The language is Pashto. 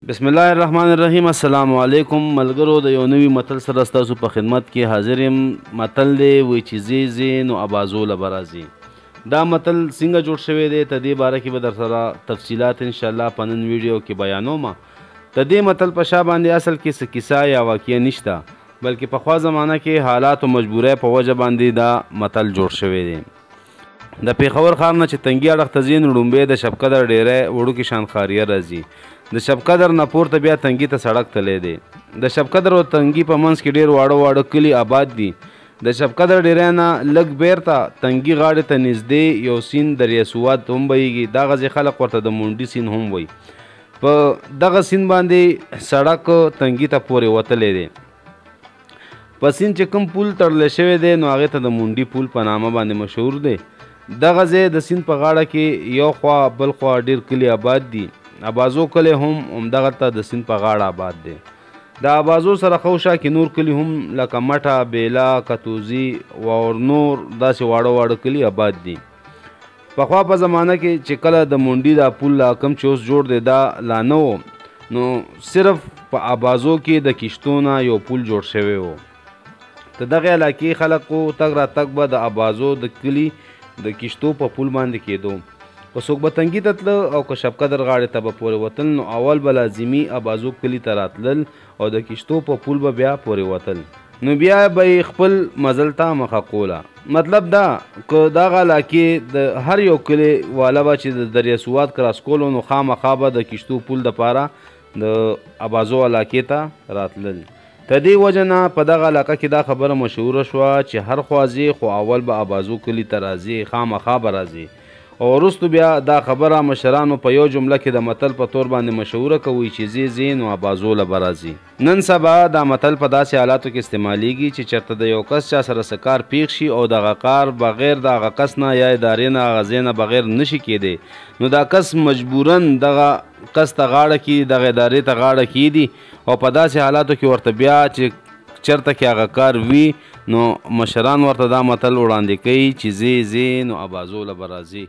بسم الله الرحمن الرحیم. السلام علیکم ملګرو، د یو نوي متل سره ستاسو په خدمت کې حاضر یم. متل دی وایي چې ځې ځې نو ابازو له به راځي. دا متل څنګه جوړ شوی دی، ته دې باره کې به در سره تفصیلات انشاءالله په نن ویډیو کې بیانوم. د دې متل په شا باندې اصل کې څه کیسه یا واقعه نشته، بلکې پخوا زمانه کې حالات او مجبورۍ په وجه باندې دا متل جوړ شوی دی. د پېښور ښار نه چې تنګي اړخ ته ځې نو ړومبی د شبقدر ډېری وړوکي شان ښاریه راځي. د شبقدر نه پورته بیا تنګي ته سړک تللی دی. د شبقدر او تنګي په منځ کې ډېر واړه واړه کلي آباد دي. د شبقدر ډېری نه لږ بیرته تنګي غاړې ته نږدې یو سیند دریا سوات هم بهیږي. دغه ځای خلک ورته د مونډي سیند هم وایي. په دغه سیند باندې سړک تنګي ته پورې وتلی دی. په سیند چې کوم پول تړلی شوی دی نو هغې ته د مونډي پول په نامه باندې مشهور دی. دغه ځای د سیند په غاړه کې یو خوا بل خوا ډېر کلي آباد دي. ابازو کلی هم همدغلته د سیند په غاړه آباد دی. د ابازو سره خوشا کې نور کلي هم لکه مټه، بیلا، کتوزي او نور داسې واړه واړه کلي آباد دي. پخوا په زمانه کې چې کله د مونډي دا پول لا کوم چې اوس جوړ دی دا لا نه و، نو صرف په ابازو کې د کښتو نه یو پول جوړ شوی و. د دغې علاقې خلکو تګ راتګ به د ابازو د کلي د کښتو په پول باندې کېدو. که څوک به تنګي ته تله او که شبقدر غاړې ته به پورې وتل نو اول به لازمي ابازو کلي ته راتلل او د کښتو په پول به بیا پورې وتل، نو بیا به یې خپل مزل ته مخه کوله. مطلب دا که دغه علاقې د هر یو کلي والا به چې د دریا سوات کراس کولو نو خامخا به د کښتو پول دپاره د ابازو علاقې ته راتلل. تر دې وجه نه په دغه علاقه کې دا خبره مشهوره شوه چې هر خوا ځې خو اول به ابازو کلي ته راځې، خامخا به راځې. او وروستو بیا دا خبره مشرانو په یو جمله کې د متل په تور باندې مشهوره کوي چې ځې ځې نو ابازو له به راځي. نن سبا دا متل په داسې حالاتو کې استعمالیږي چې چېرته د یو کس چا سره څه کار پېښ شي او دغه کار بغیر د هغه کس نه یا ادارې نه هغه ځای نه بغیر نشي کېدی، نو دا کس مجبوراً دغه کس ته غاړه کېږي، دغه ادارې ته غاړه کېږي او په داسې حالاتو کې ورته بیا چې چېرته کې هغه کار وي نو مشران ورته دا متل وړاندې کوي چې ځې ځې نو ابازو له به راځي.